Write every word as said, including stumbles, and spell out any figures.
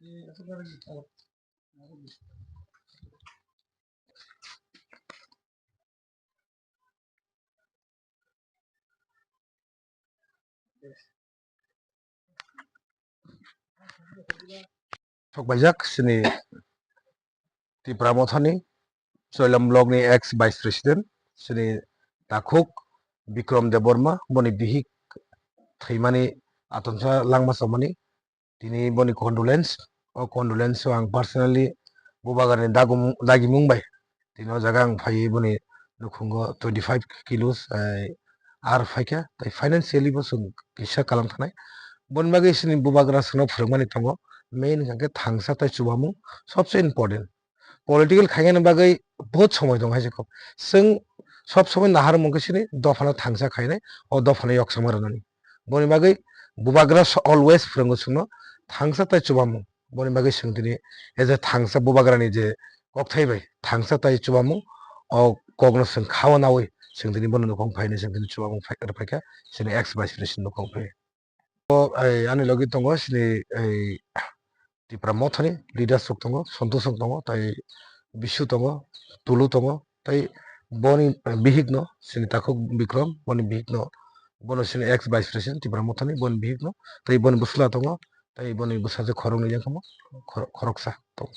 Sok paijak chini Tipra Mothani Choilam Block ni ex Vice President chini takhuk Bikram Debbarma, boni bihik thwimani atonsa langma chomani, tini boni condolence, o condolence o ang personally bubagrani dagum-, dagimung bai tini o jaga ang phaiwi boni nukhungo twenty five kilos, eh, ar phaikha, tei financially bo chwng kisa kalang thanai. Boni bagwi chini bubagra chwngno phwrwngmani tongo, main hwnkhe thangsa tei chubamung sobse important. Political khainani bagwi bahut somoi tongo, hai se kok. Chwng sob somoi naharmung khe chini dophano thangsa khainai, o dophano yoksama rwnani. Boni bagwi bubagra so-, always phwrwngo chwngno thangsa tei chubamung. Boni bagwi chwng tini as a thangsa bubagrani je kokthai bai thangsa tei chubamung, o kokno chwng khawa nawi chwng tini bono nukhung phainai, chwng tini chubamung phai-, rwphaikha chini ex vice president nukhung phai. O, ai, ani logi tongo chini, ai, Tipra Mothani leaders rok tongo, Santosh rok tongo, tai Bisu tongo, Tulu tongo, tai boni, eh, bihik no chini takhuk Bikram, boni bihik no, bono chini ex vice president Tipra Mothani, boni bihik no, tai boni bwsla tongo, tai boni bwsajwk khoroknwi yang kamo, khor-, khoroksa tongo.